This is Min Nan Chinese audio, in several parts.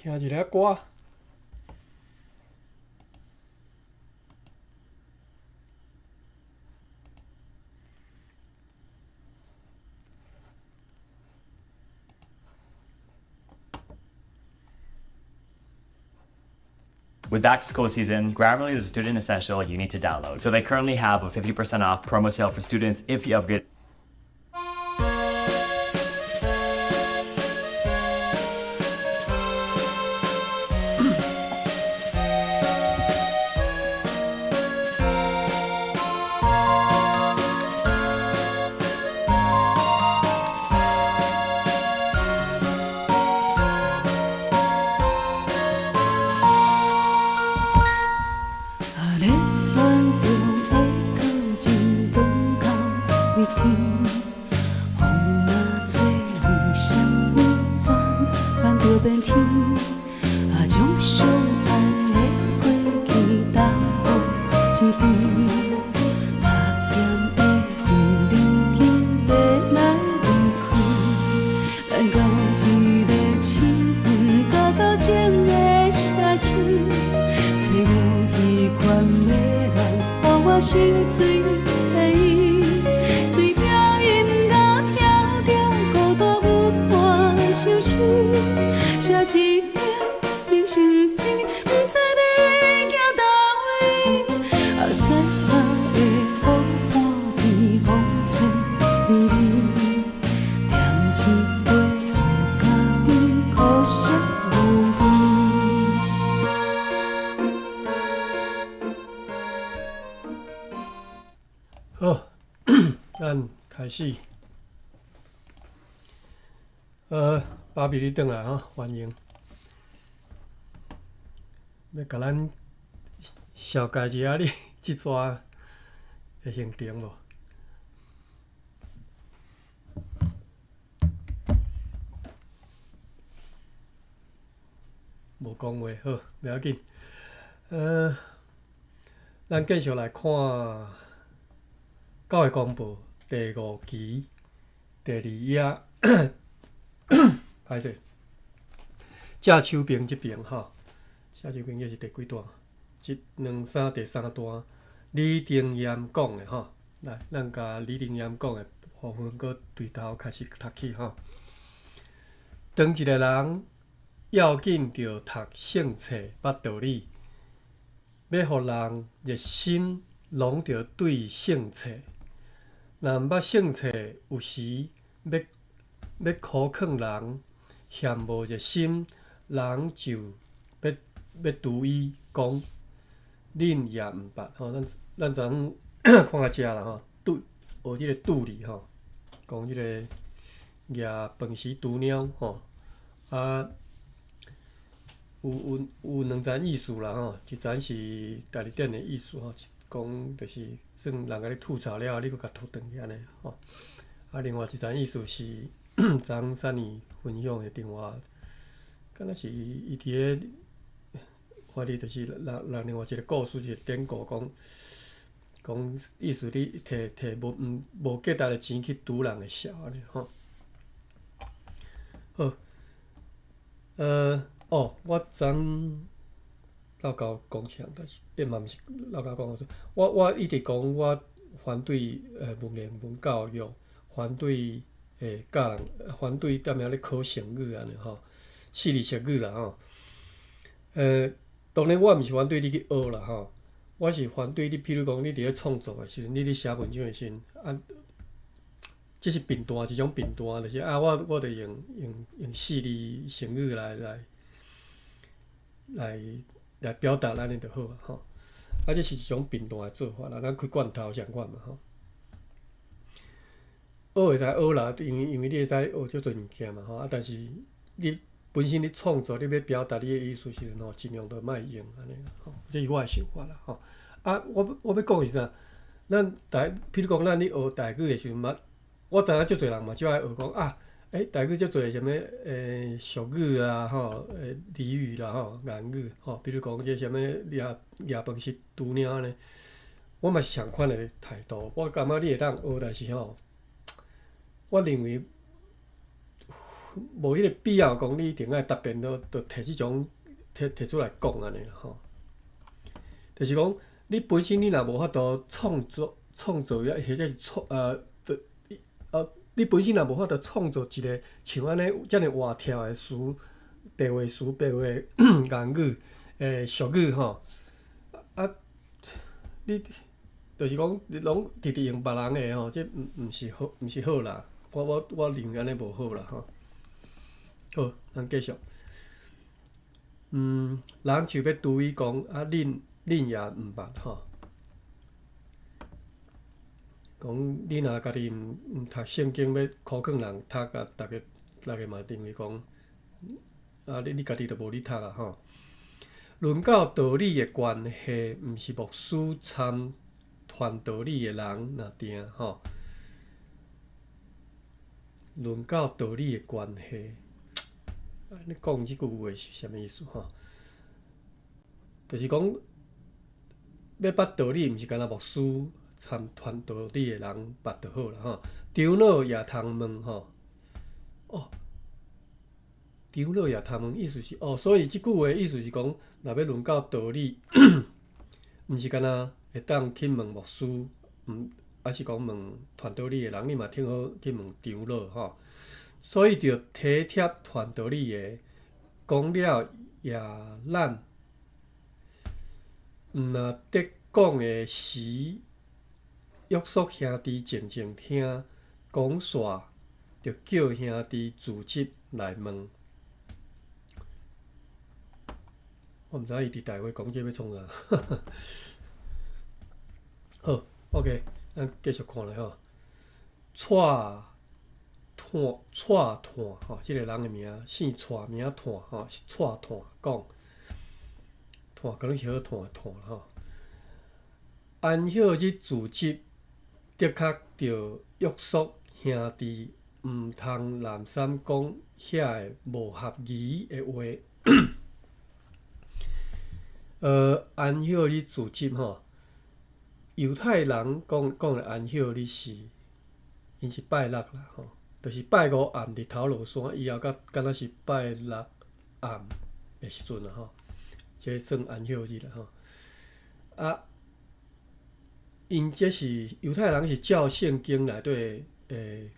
聽一下歌。 With back to school season, Grammarly is a student essential you need to download. So they currently have a 50% off promo sale for students if you upgrade. 好，咱開始。芭比，你轉來吼，歡迎。欲共咱紹介一下你這逝的行程無？無講話，好，袂要緊。咱繼續來看《教會公報》第五期第二頁，歹勢，正手邊這邊吼，正手邊這是第幾段？一、兩、三，第三段，李定嚴講的吼，來，咱共李定嚴講的部分，閣對頭開始讀起吼。當一个人要緊著讀聖冊，捌道理，欲予人熱心，攏著對聖冊。若毋捌聖冊，有時欲欲苦勸人，嫌無熱心，人就欲欲揄伊講，恁也毋捌吼。咱咱昨昏看到遮啦吼，對學這个道理吼，講這个攑飯匙揄貓吼，啊有有有兩層意思啦吼，一層是家己頂的意思吼，講就是算人共你吐槽了後，你閣共吐轉去按呢吼。啊，另外一層意思是昨昏珊妮分享的電話，敢若是伊佇咧，反正就是人人另外一个故事，一个典故講，講意思你摕摕無毋無價值的錢去賭人的笑按呢吼。好，哦，我昨昏老狗講一項代誌，欸嘛毋是老狗講，我我一直講我反對文言文教育，反對教人，反對踮遐咧考成語按呢吼，四字熟語啦吼。當然我毋是反對你去學啦吼，我是反對你，譬如講你佇咧創作的時陣，你咧寫文章的時陣，啊，這是貧惰，一種貧惰，就是啊，我我著用用用四字成語來來來來表達按呢就好啊吼。啊，這是一種貧惰的做法啦，咱開罐頭相款嘛吼。學會使學啦，因為因為你會使學足濟物件嘛吼。啊，但是你本身你創作，你欲表達你的意思時陣吼，盡量都莫用按呢吼。這是我的想法啦吼。啊，我我欲講是啥？咱台，譬如講，咱咧學台語的時陣嘛，我知影足濟人嘛，足愛學講啊，欸，台語足濟啥物俗語啊吼，俚語啦吼，諺語吼，比如講這啥物掠掠飯匙揄貓按呢，我嘛是相款的態度。我感覺你會當學，但是吼，我認為無彼个必要講，你一定愛答辯都就提這種提提出來講按呢吼。就是講，你本身你若無法度創作創造抑或者是創呃，呃，你本身若無法度創造一个像按呢遮爾活跳的詞，白話詞、白話言語、俗語吼，啊，你就是講你攏直直用別人的吼，這毋是好，毋是好啦。我認為按呢無好啦吼。好，咱繼續。人就欲拄伊講啊，恁也毋捌吼。講恁若家己毋讀聖經，欲苦勸人讀啊，逐家嘛認為講啊，你家己都無咧讀啊吼。論到道理的關係，毋是牧師參傳道理的人若定吼。論到道理的關係，你講這句話是啥物意思吼？就是講欲捌道理，毋是干焦牧師參傳道理的人捌就好啦吼。長老也通問吼，哦，長老也通問，意思是哦，所以這句話意思是講，若欲論到道理，毋是干焦會當去問牧師，毋，抑是講問傳道理的人，你嘛挺好去問長老吼。所以著體貼傳道理的，講了也咱毋若得講的時，約束兄弟靜靜聽，講煞就叫兄弟組織來問。我毋知伊佇大會講這欲創啥。好，OK，咱繼續看落吼。蔡炭蔡炭吼，這個人的名姓蔡，名炭吼，是蔡炭講，炭可能是好炭的炭吼。安息日組織的確著約束兄弟，毋通濫觴講遐个無合宜的話。安息日組織吼，猶太人講講的安息日是，𪜶是拜六啦吼，就是拜五暗日頭落山以後，佮敢若是拜六暗的時陣啦吼，這算安息日啦吼。啊，𪜶這是猶太人是照聖經內底的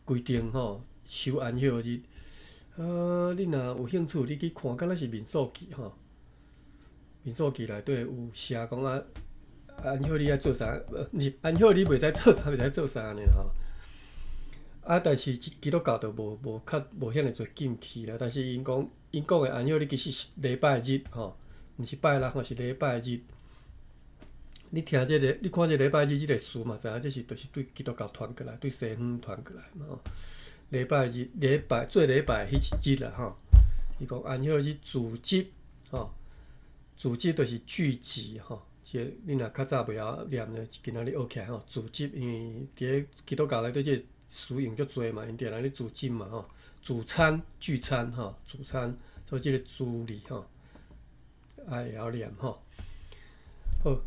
規定吼，守安息日。你若有興趣，你去看，敢若是民數記吼。民數記內底有寫講啊，安息日愛做啥？毋是安息日袂使做啥，袂使做啥呢吼。啊，但是基督教就無較無遐爾濟禁忌啦。但是𪜶講，𪜶講的安息日其實是禮拜日吼，毋是拜六吼，是禮拜日。你聽這个，你看這禮拜日這个詞嘛，知影這是就是對基督教傳過來，對西方傳過來嘛吼。禮拜日，禮拜做禮拜彼一日啦吼。伊講安息日聚集吼，聚集就是聚集吼。這個你若較早袂曉念咧，今仔日學起來吼。聚集，因為佇咧基督教內底這個詞用足濟嘛，𪜶定定咧聚集嘛吼，聚餐聚餐吼，聚餐，所以這個聚字吼，愛會曉念吼。好，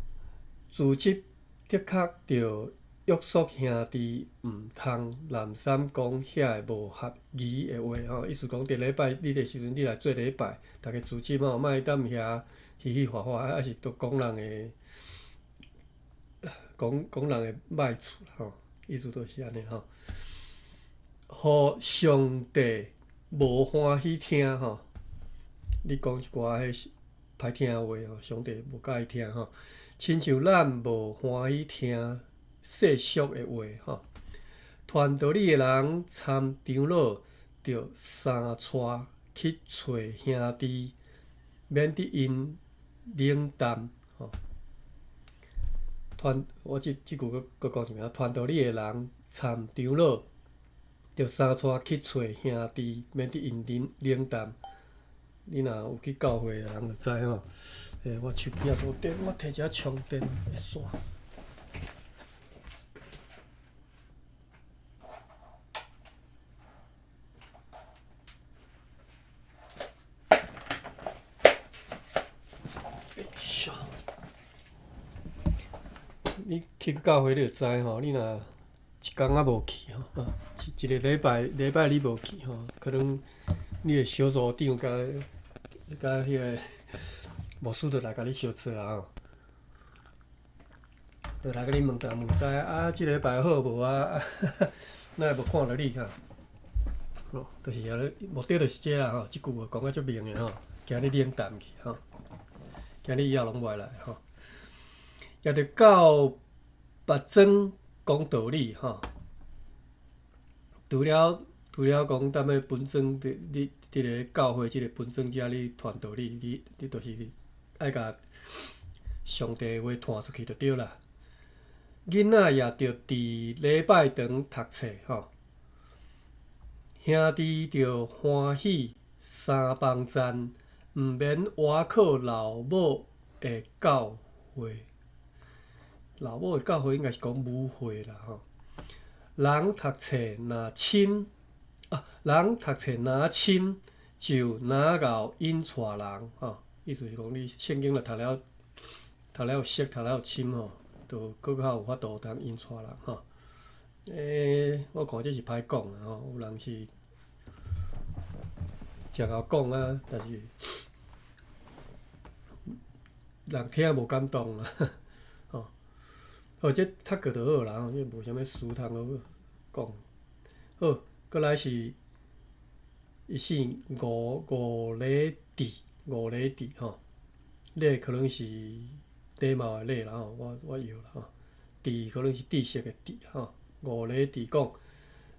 組織的確著約束兄弟，毋通濫觴講遐个無合宜的話吼。意思講，佇禮拜日的時陣，你來做禮拜，逐家聚集吼，莫踮遐嘻嘻哈哈，啊，抑是都講人的，講講人的歹處吼。意思就是按呢吼。予上帝無歡喜聽吼，你講一寡彼歹聽的話吼，上帝無佮意聽吼。親像咱無歡喜聽世俗的話吼。傳道理的人參長老，著三帶去揣兄弟，免得𪜶冷淡吼。傳我這這句閣閣講一遍，傳道理的人參長老，著三帶去揣兄弟，免得𪜶冷冷淡。你若有去教會的人就知吼。我手機也無電，我提一下充電的線。你去教會你就知吼，你若一工仔無去吼，一一個禮拜你無去吼，可能你的小組長佮彼個牧師就來共你相撮啊吼，就來共你問東問西啊，這禮拜好無啊？哪會無看著你哈？吼，就是按呢，目的就是這啦吼，這句話講甲足明的吼，驚你冷淡去吼，驚你以後攏無愛來吼。也著到別莊講道理吼，除了講踮咧本莊佇你佇咧教會這個本莊遮咧傳道理，你就是愛共上帝話傳出去就對啦。囡仔也著佇禮拜堂讀冊吼，兄弟著歡喜相幫贊，毋免倚靠老母的教誨。老母的教誨應該是講母會啦吼。人讀冊若深啊，人讀冊若深，就若𠢕引帶人吼。意思是講，你聖經若讀了熟，讀了深吼，就閣較有法度通引帶人吼。我看這是歹講啦吼，有人是誠𠢕講啊，但是人聽無感動啊，吼。好，這讀過就好啦吼，這無啥物書通好講。好，閣來是伊姓吳吳禮智，吳禮智吼，禮可能是禮貌的禮啦吼，我搖啦吼。智可能是知識的智吼。吳禮智講，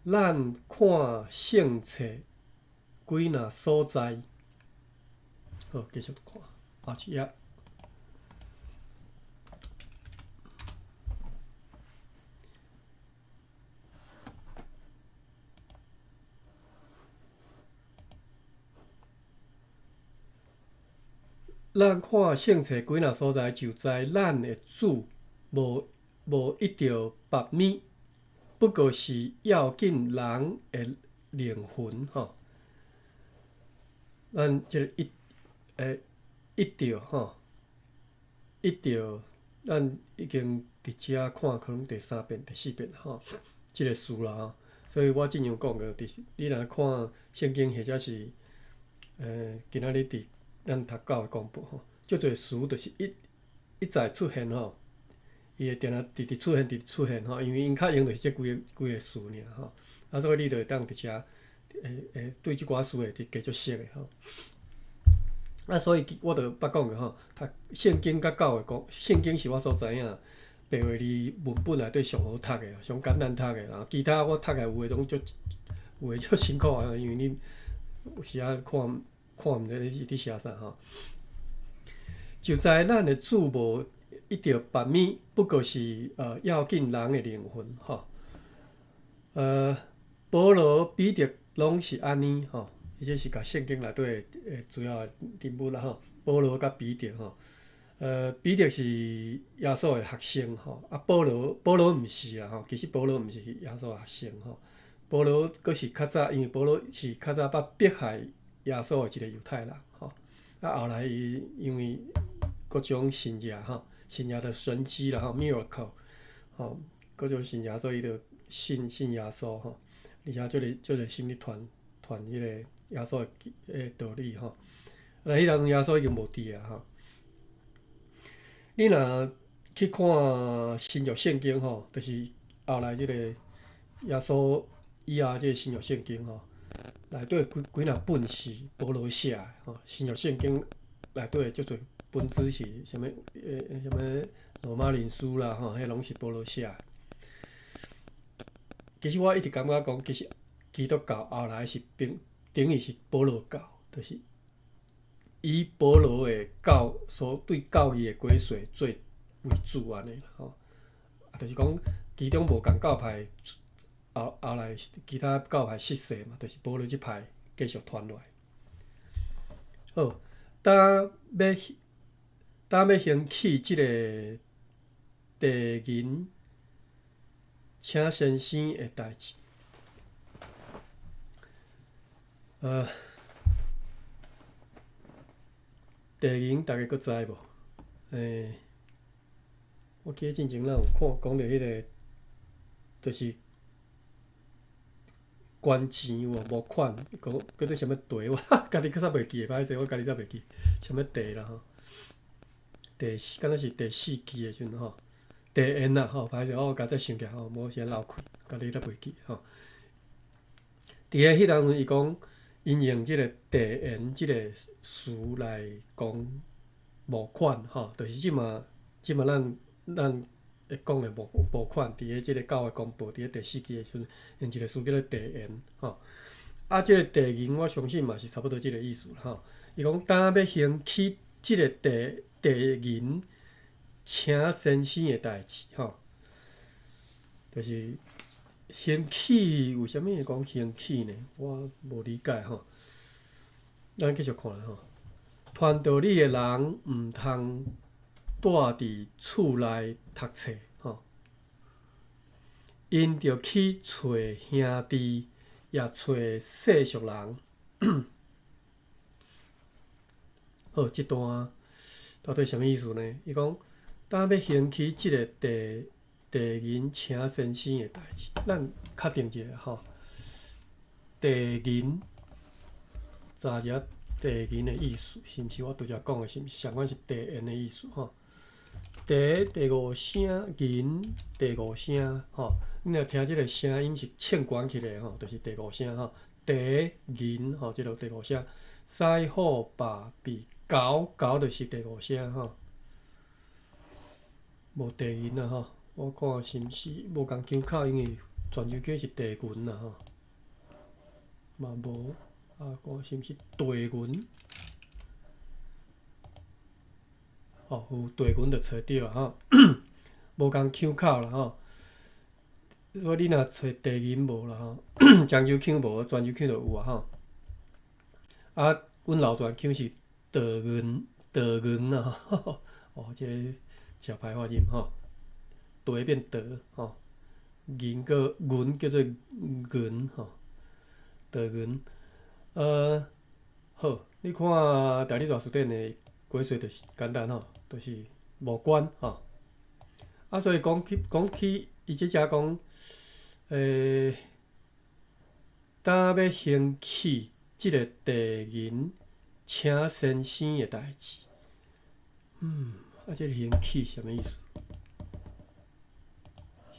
咱看聖冊幾若所在，好，繼續看後一頁。咱看聖冊幾若所在，就知咱的主無得著縛物，不過是要緊人的靈魂吼。咱這個得著吼，得著，咱已經佇遮看，可能第三遍、第四遍吼，這個詞啦吼。所以我之前有講過，就是你若看聖經，或者是今仔日佇咱讀教的公布吼，足濟詞就是一再出現吼，伊會定定直直出現，直直出現吼，因為𪜶較用就是這幾個詞爾吼，啊，所以你就會當佇遮會對這寡詞會加足熟的吼。啊，所以我就捌講過吼，讀聖經佮教會講，聖經是我所知影白話字文本內底上好讀的，上簡單讀的，然後其他我讀起來有的攏足有的足辛苦的，因為你有時仔看。看毋知你是佇寫啥吼，就知咱的主無得著縛物，不過是要緊人的靈魂吼。保羅、彼得攏是按呢吼，伊這是共聖經內底的主要人物啦吼。保羅佮彼得吼，彼得是耶穌的學生吼，啊保羅毋是啦吼，其實保羅毋是耶穌的學生吼。保羅閣是較早，因為保羅是較早捌迫害耶穌的一個猶太人吼，啊後來伊因為各種神跡吼，神跡的神蹟啦吼，miracle 吼，各種神跡，所以伊就信耶穌吼，而且足濟足濟心咧傳傳彼個耶穌的道理吼。啊，彼當陣耶穌已經無佇啊吼。你若去看新約聖經吼，就是後來這個耶穌以後這個新約聖經吼。內底幾幾若本是保羅寫的吼，新約聖經內底足濟本子是啥物？啥物羅馬人書啦吼，彼攏是保羅寫的。其實我一直感覺講，其實基督教後來是變等於是保羅教，就是以保羅的教所對教義的解說做為主按呢啦吼。啊，就是講其中無仝教派。後來其他教派失勢嘛，就是保羅這派繼續傳落來。好，當欲興起這個地銀請先生的代誌。地銀大家閣知無？我記得進前咱有看講著彼個，就是。捐錢有無？募款，講叫做啥物地，我家己閣煞袂記得，歹勢，我家己煞袂記啥物地啦吼。第四，敢若是第四期的時陣吼，地緣啦吼，歹勢，我家才想起來吼，無時間漏氣，家己煞袂記吼。佇咧彼當陣，伊講𪜶用這個地緣這個詞來講募款吼，就是這馬咱會講的募款，佇咧這個教會公報，佇咧第四期的時陣，用一個詞叫做地緣吼。啊，這個地銀我相信嘛是差不多這個意思吼。伊講當欲興起這個地銀請先生的代誌吼，就是興起為啥物會講興起呢？我無理解吼。咱繼續看吼，傳道理的人毋通蹛佇厝內讀冊吼，𪜶著去揣兄弟，也揣世俗人。好，這段到底啥物意思呢？伊講，當欲興起這個地銀請先生的代誌，咱確定一下吼。地銀，查一下地銀的意思，是毋是我拄才講的？是毋是相款是地緣的意思？吼，地第五聲，銀第五聲，吼，你若聽這個聲音是衝懸起來吼，就是第五聲吼。地銀吼，這個第五聲，西好爸比九九就是第五聲吼。無地銀啊吼，我看是毋是無仝腔口，因為泉州腔是地銀啊吼，嘛無啊，看是毋是地銀？哦，有地銀就揣著啊吼，無仝腔口啦吼。所以你若揣地銀無啦吼，漳州腔無，泉州腔就有啊吼。啊，阮老泉腔是地銀，地銀啊，哦，這個誠歹發音吼，地變地吼，銀閣銀叫做銀吼，地銀。好，你看大理大辭典的解釋就是簡單吼，就是無關吼。啊，所以講起，伊這遮講，當欲興起這個地銀請先生的代誌，啊，這個興起是啥物意思？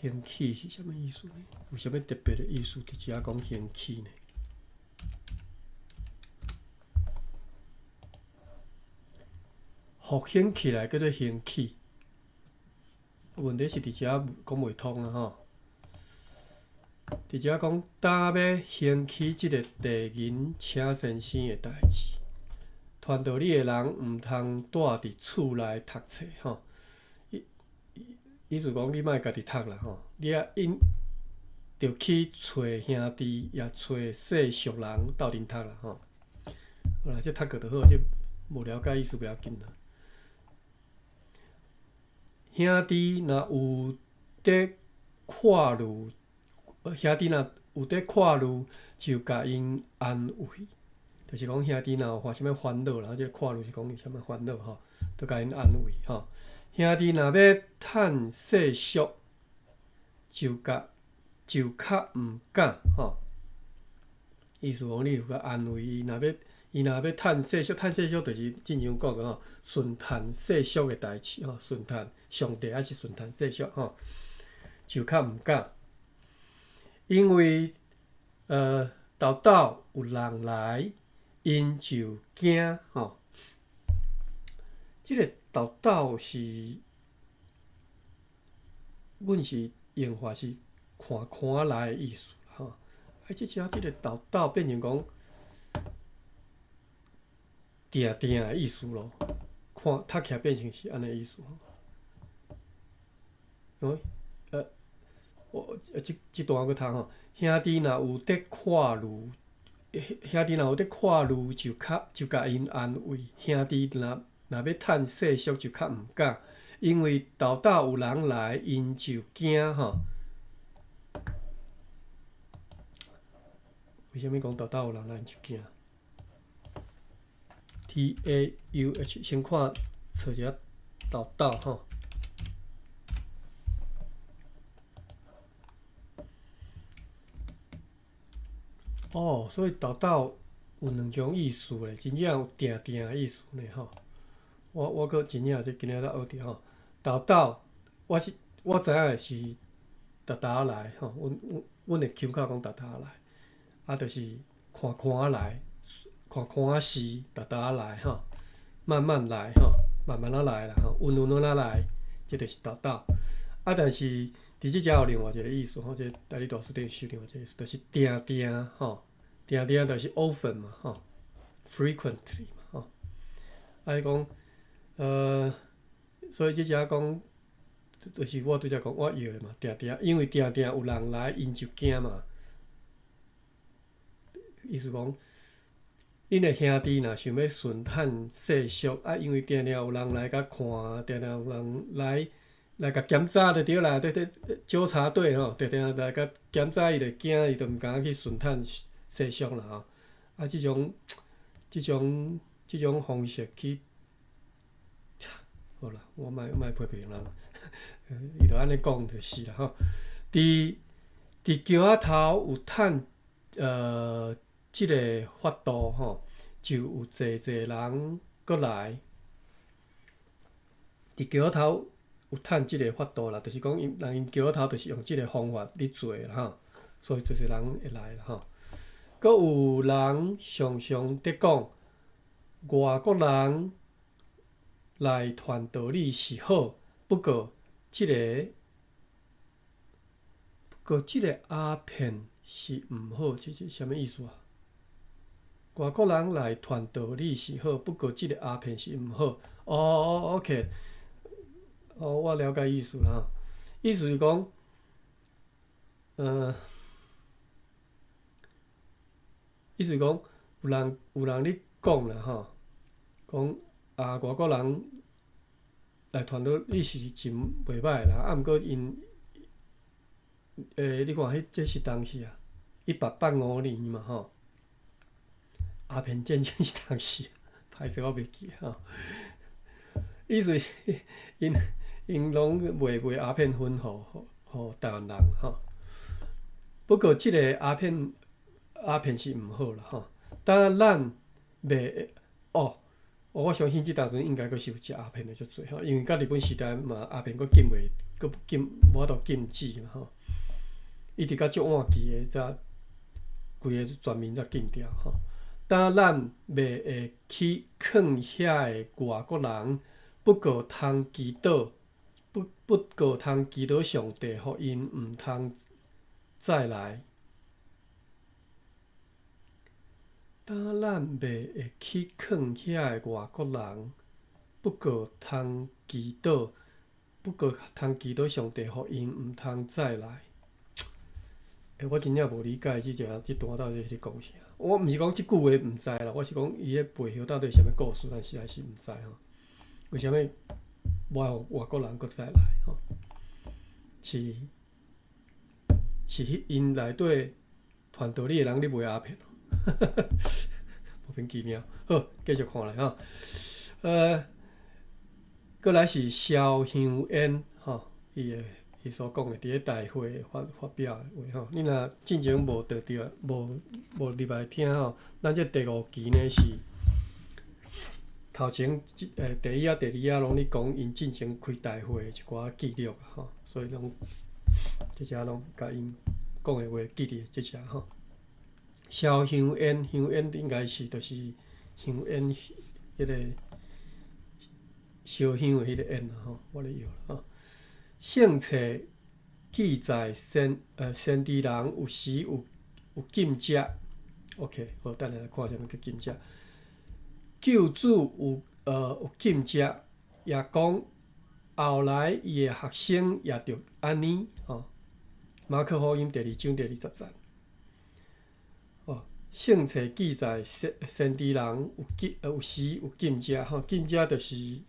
興起是啥物意思呢？有啥物特別的意思？佇遮講興起呢？復興起來叫做興起，問題是佇遮講袂通啊吼！佇遮講，當欲興起這個地銀請先生的代誌，傳道理的人毋通蹛佇厝內讀冊吼。意思講，你莫家己讀啦吼，你愛𪜶著去揣兄弟，也揣世俗人鬥陣讀啦吼。好啦，這讀過就好，這無了解意思袂要緊啦。兄弟若有佇看慮，兄弟若有佇看慮，就共𪜶安慰，就是講兄弟若有犯啥物煩惱啦，這個看慮是講伊啥物煩惱吼，就共𪜶安慰吼。兄弟若欲趁世俗，就較毋敢吼。意思講你有共安慰伊，伊若欲趁世俗，趁世俗就是進前講的吼，順趁世俗的代誌吼，順趁上帝抑是順趁世俗吼，就較毋敢，因為沓沓有人來，𪜶就驚吼。這個沓沓是，阮是用法是看看來的意思吼。啊，這遮這個沓沓變成講定定的意思咯，看讀起來變成是按呢意思吼。我這段閣讀吼，兄弟若有佇看慮，兄弟若有佇看慮，就共𪜶安慰。兄弟若欲趁世俗，就較毋敢，因為沓沓有人來，𪜶就驚吼。為啥物講沓沓有人來，𪜶就驚？T A U H，先看找一下沓沓吼。哦，所以沓沓有兩種意思咧，真正有定定的意思呢吼。我閣真正這今仔才學著吼。沓沓，我是我知影的是沓沓來吼，阮的腔口講沓沓來，啊，就是寬寬來，寬寬時沓沓來吼，慢慢來吼，慢慢仔來啦吼，穩穩仔來，這就是沓沓。啊，但是佇這遮有另外一個意思吼，這台語大辭典是另外一個意思，就是定定吼，定定就是 often 嘛吼，frequently 嘛吼。啊，伊講，所以這遮講，就是我拄才講我臆的嘛，定定，因為定定有人來，𪜶就驚嘛。意思講，恁的兄弟若想欲順趁世俗，啊，因為定定有人來共看，定定有人來共檢查就對啦，對，糾察隊吼，定定來共檢查，伊就驚，伊就毋敢去順趁世俗啦吼。啊，這種方式去，好啦，我莫批評人，伊就按呢講就是啦吼。佇橋仔頭有趁這个法度吼，就有濟濟人閣來。佇橋仔頭有趁這个法度啦，就是講𪜶人𪜶橋仔頭就是用這个方法咧做啦吼，所以濟濟人會來啦吼。閣有人常常佇講，外國人來傳道理是好，不過這个鴉片是毋好，這是啥物意思啊？外國人來傳道理是好，不過這个鴉片是毋好。哦，OK，哦，我了解意思啦。意思是講，意思是講，有人咧講啦吼，講啊，外國人來傳道理是真袂䆀啦，啊，毋過𪜶，你看，彼這是當時啊，1885年嘛吼，鴉片戰爭是當時，歹勢我袂記吼。意思是，𪜶攏賣鴉片粉予台灣人吼。不過這个鴉片是毋好啦吼。但咱袂哦，我相信這當陣應該閣是有食鴉片的足濟吼，因為佮日本時代嘛，鴉片閣禁袂，閣禁無法度禁止嘛吼。一直到足晚期的才規个全面才禁掉吼。但咱袂會去勸遐个外國人，不過通祈禱上帝，予𪜶毋通再來。但咱袂會去勸遐个外國人，不過通祈禱上帝，予𪜶毋通再來。欸，我真正無理解這段到底是咧講啥。我毋是講這句話毋知啦，我是講伊彼背後到底是啥物故事，咱實在是毋知吼。為啥物無愛予外國人閣再來吼？是彼𪜶內底傳道理的人咧賣鴉片，莫名其妙。好，繼續看來吼。閣來是蕭香煙吼，伊所講的佇咧大會發表的話吼，你若進前無得著，無入來聽吼，咱這第五期呢是頭前第一啊、第二啊，攏咧講𪜶進前開大會的一寡記錄吼，所以攏這遮攏共𪜶講的話記佇這遮吼。蕭香煙，香煙應該是就是香煙，彼个燒香的彼個煙吼，我咧臆吼。聖冊記載先知人有時有禁食，OK，好，等下來看啥物叫禁食。救主有禁食，也講後來伊的學生也著按呢吼。馬可福音第二章第20節。哦，聖冊記載先知人有時有禁食吼，禁食就是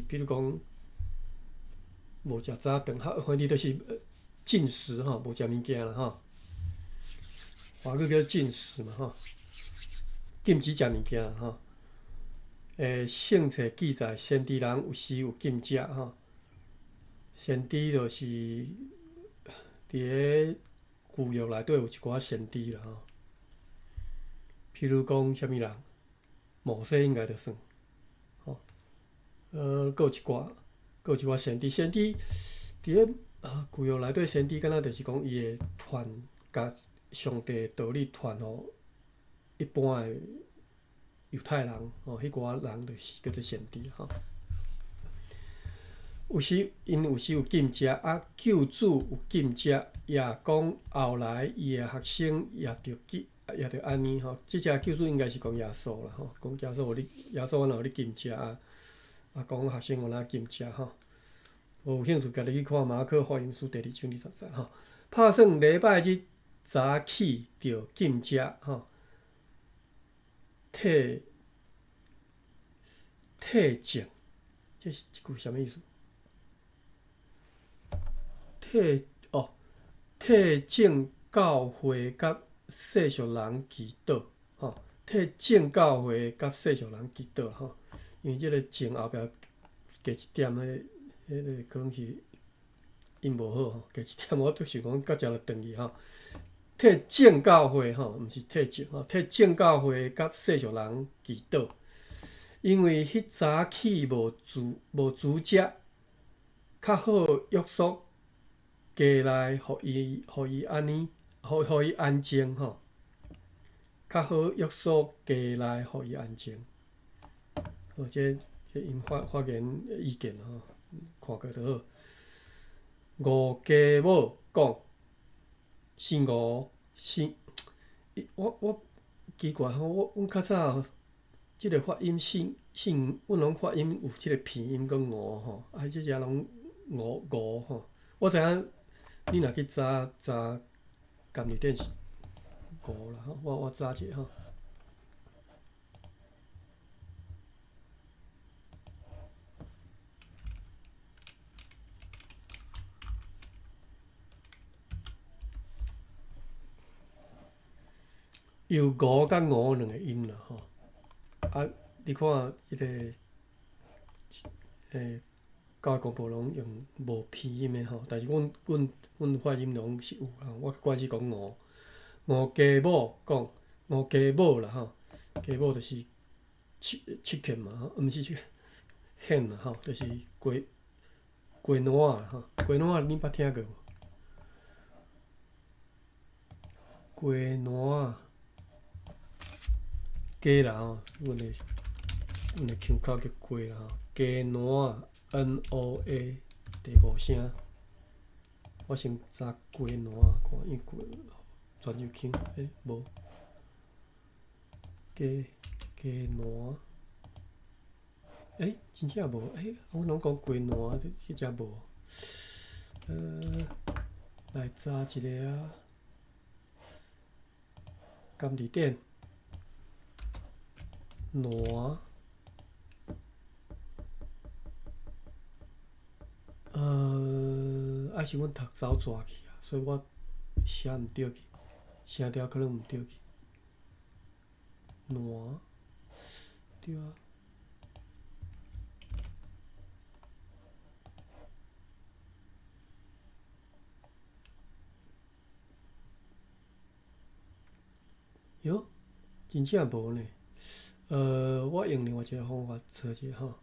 比如講無食早頓，反正就是禁食吼，無食物件啦吼。華語叫禁食嘛吼，禁止食物件吼。聖冊記載先知人有時有禁食吼，先知就是佇咧舊約內底有一寡先知啦吼。譬如講啥物人，摩西應該就算，吼。閣有一寡先知，先知佇咧啊舊約內底，先知敢若就是講伊會傳共上帝的道理傳予一般的猶太人，吼，彼寡人就是叫做先知，吼。有時𪜶有時有禁食，啊，救主有禁食，也講後來伊的學生也著禁，也著按呢吼。這只救主應該是講耶穌啦，吼，講耶穌有咧，耶穌敢若有咧禁食啊，啊，講學生有哪禁食吼。有興趣，家己去看馬可福音書第二章二十節吼。拍算禮拜日早起著禁食吼，退退靜，這是這句啥物意思？替哦，替眾教會佮世俗人祈禱，吼，替眾教會佮世俗人祈禱，吼，因為這个眾後壁加一點，彼个可能是音無好吼，加一點，我拄想講到遮就斷去吼。替眾教會吼，毋是替眾吼，替眾教會佮世俗人祈禱，因為彼早起無煮食，較好約束。家內，予伊按呢，予伊安靜吼，較好約束家內，予伊安靜。哦，這𪜶發言意見吼，看過就好。吳家母講，姓吳，姓，我奇怪吼，阮較早這个發音姓姓，阮攏發音有這个鼻音講吳吼，啊，這只攏吳吳吼。我知影你若去查查監字典是吳啦吼，我查一下吼。有吳佮吳兩个音啦吼，啊，你看彼个教會公報攏用無鼻音的吼，但是阮發音攏是有啦。我慣勢講吳，吳家母講吳家母啦吼，家母就是 chicken 嘛吼，毋是 hen 啦吼，就是雞卵仔吼，雞卵仔恁捌聽過無？雞卵仔，雞啦吼，阮的腔口叫雞啦吼，雞卵仔。NOA 第五聲，我先查雞卵看，因為泉州腔，欸，無雞卵，欸，真正無，欸，阮攏講雞卵，這這無，來查一个啊，監字典，卵。抑是阮讀走逝去啊，所以我寫毋著去，聲調可能毋對去。爛，對啊。喲，真正無呢。我用另外一个方法查一下吼。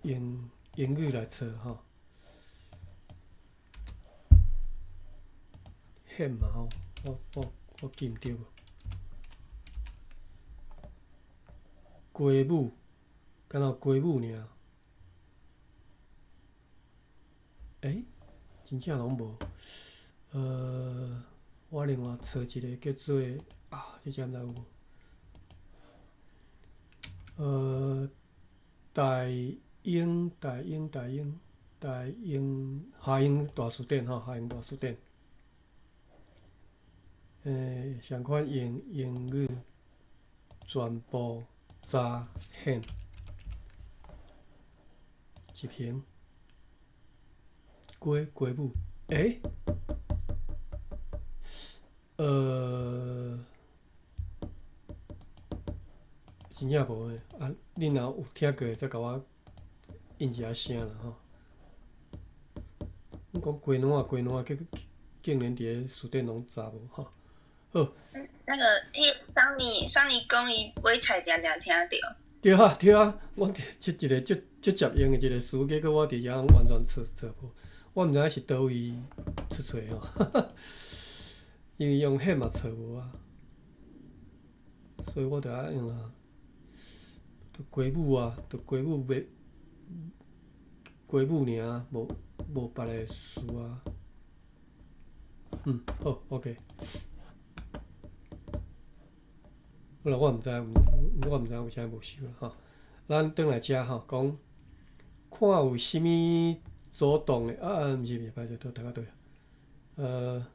用英語來查吼。hen 嘛吼，我記毋著無。雞母，敢若雞母爾？欸，真正攏無。我另外找一个叫做啊，這隻毋知有無？大英大英大英大英華英大辭典吼，華英大辭典。相款用英語全部查hen執行雞雞母，欸？真正無呢。啊，恁若有聽過，再共我應一下聲啦吼。阮講雞卵仔，雞卵仔，結竟然佇咧辭典攏查無吼。好，那個彼桑尼桑尼講伊買菜定定聽著。對啊對啊，我這一個足足接用的一個詞，結果我佇遮完全錯錯無，我毋知影是佗位出錯吼，因為用彼嘛錯無啊，所以我著愛用啊，著雞母啊，著雞母袂雞母爾，無無別个詞啊。嗯，好，OK。好啦，我毋知，我毋知為啥無收啦吼。咱轉來遮吼，講看有啥物阻擋的啊啊，毋是毋是，歹勢，拄讀到佗。哦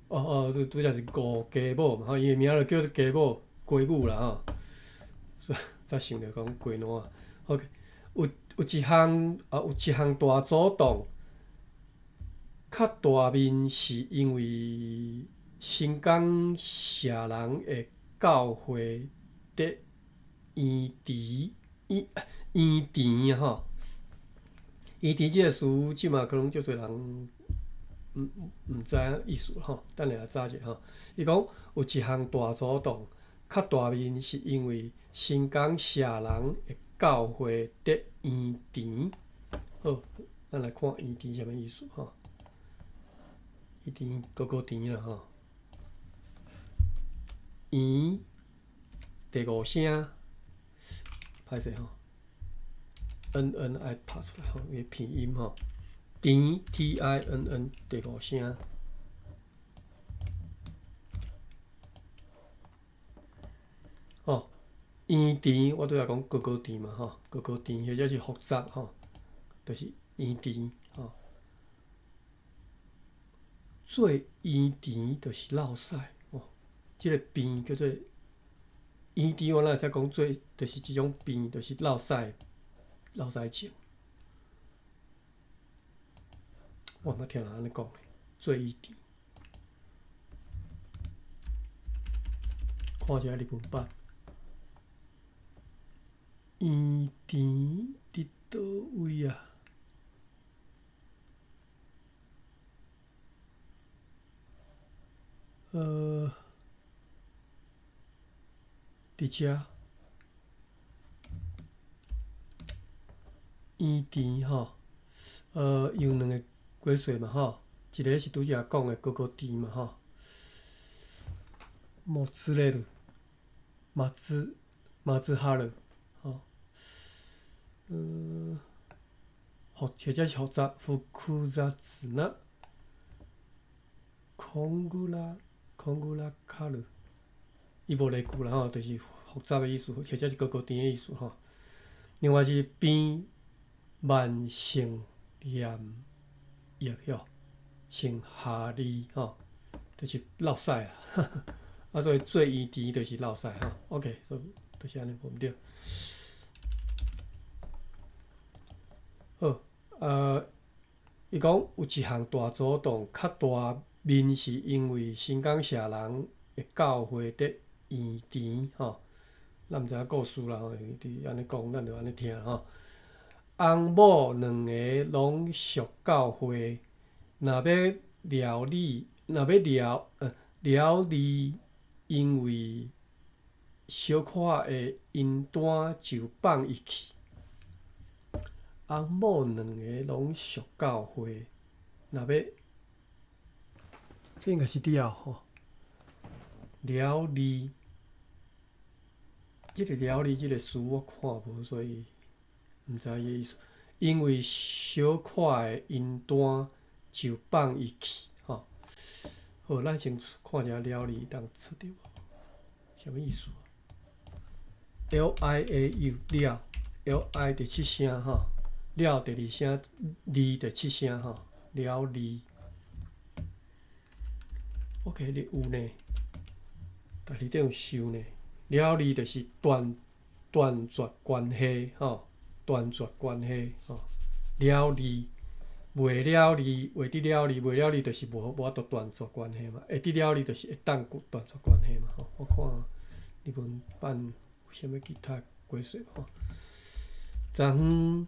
哦，拄拄才是五雞母嘛吼，伊的名就叫做雞母，雞母啦吼。所以才想著講雞卵仔。OK，有有一項啊，有一項大阻擋，較大面是因為新港社人的教會佇圓池圓圓池啊吼，圓池這個詞，這馬可能足濟人毋毋知影意思吼，等下來查者吼。伊講有一項大阻擋，較大面是因為新港社人的教會佇圓池。好，咱來看圓池啥物意思吼。圓池高高甜啦吼。圓第五聲，歹勢吼，n n 愛拍出來吼，伊拼音吼。甜 t i n n 第五聲。吼，圓池我拄才講高高甜嘛吼，高高甜或者是複雜吼，就是圓池吼。做圓池就是落屎吼，這個病叫做圓池，我哪會使講做，就是這種病，就是落屎、落屎症。我毋捌聽人按呢講，做圓池。看一下日文版，圓池佇佗位啊？佇遮圓池吼，有兩個解說嘛吼，一個是拄才講的高高甜嘛吼，莫茲雷魯，馬茲馬茲哈魯，吼，複或者是複雜複雜な。空古拉空古拉卡魯，伊無例句啦吼，就是複雜的意思，或者是高高甜的意思吼。另外是變慢性黏液吼，性下痢吼，就是落屎啦。啊，所以做圓池就是落屎吼。OK，所以就是按呢，無毋對。好，伊講有一項大阻擋較大面是因為新港社人的教會佇圓池吼，咱毋知影故事啦吼，伊按呢講，咱就按呢聽吼。翁某兩個攏屬教會，若欲料理，若欲料料理，因為小可的音單就放伊去。翁某兩個攏屬教會，若欲，這應該是了吼。料理，這個料理這個詞我看無，所以毋知伊的意思。因為小可的音單就放伊去吼。好，咱先看一下料理當出著無？啥物意思？L I A U 了，L I 第七聲吼，了第二聲，理第七聲吼，了理。OK，你有呢？但是這種想呢，了理就是斷斷絕關係吼，斷絕關係吼，了理袂了理，袂得了理，袂了理就是無無法度斷絕關係嘛，會得了理就是會當斷絕關係嘛吼。我看日文版有啥物其他解說吼？昨昏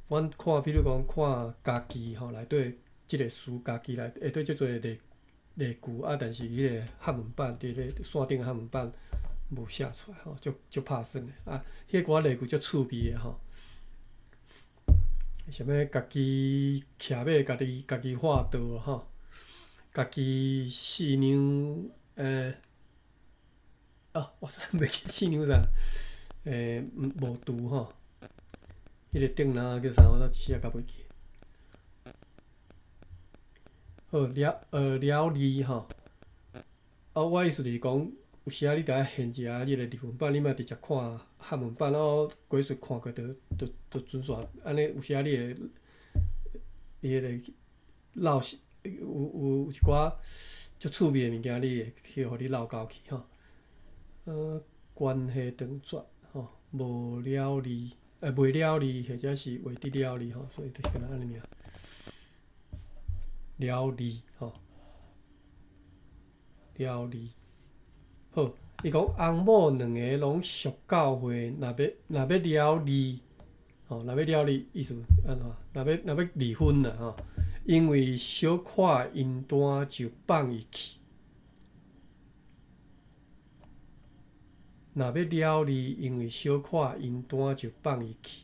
阮看，比如講看家己吼，內底這個詞家己內下底足濟例例句啊，但是彼个汉文版佇咧线頂的漢文版無寫出來吼，足足拍算的啊。彼寡例句足趣味的吼，啥物家己騎馬，家己家己畫道吼，家己四娘啊，我煞袂記四娘啥，無除吼，彼個頂人叫啥，我煞一時仔較袂記。好，了了理吼，啊，我意思就是講，有時仔你著愛現一下彼個日文版，你莫直接看漢文版，哦，鬼術看過就就就準煞，按呢有時仔你會伊彼個漏有有有一寡足趣味的物件，你會去予你漏交去吼。關係斷絕吼，無了理，袂了理，或者是袂得了理吼，所以就是敢若按呢爾。了理吼，了理。好，伊講翁某兩个攏屬教會，若欲若欲了離，吼，若欲了離，意思按怎？若欲若欲離婚啦吼，因為小可姻單就放伊去。若欲了離，因為小可姻單就放伊去。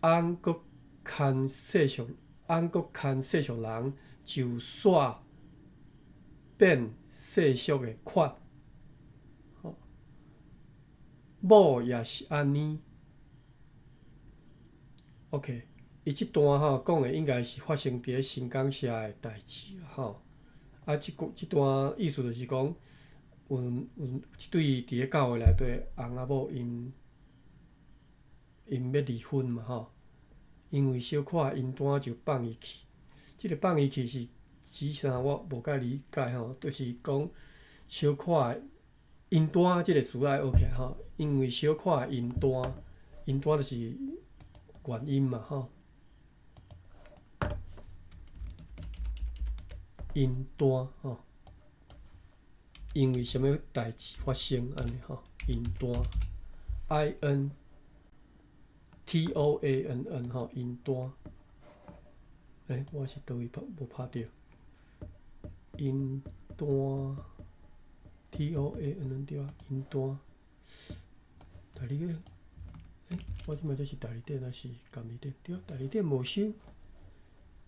翁閣牽世俗，翁閣牽世俗人，就煞變世俗的款。某也是按呢。OK，伊這段吼講的應該是發生佇咧新港社的代誌吼。啊，這個這段意思就是講，有有一對佇咧教會內底翁仔某𪜶𪜶欲離婚嘛吼，因為小可姻單就放伊去。這個放伊去是指啥？我無介理解吼，就是講小可姻單這個詞愛學起來吼，因為小可姻單，姻單就是原因嘛吼。姻單吼，因為啥物代誌發生按呢吼？姻單，INTOANN 吼，姻單。我是佗位拍無拍著？姻單，TOANN 對啊，姻單。代理店，我這擺這是代理店還是監理店？對啊，代理店無收，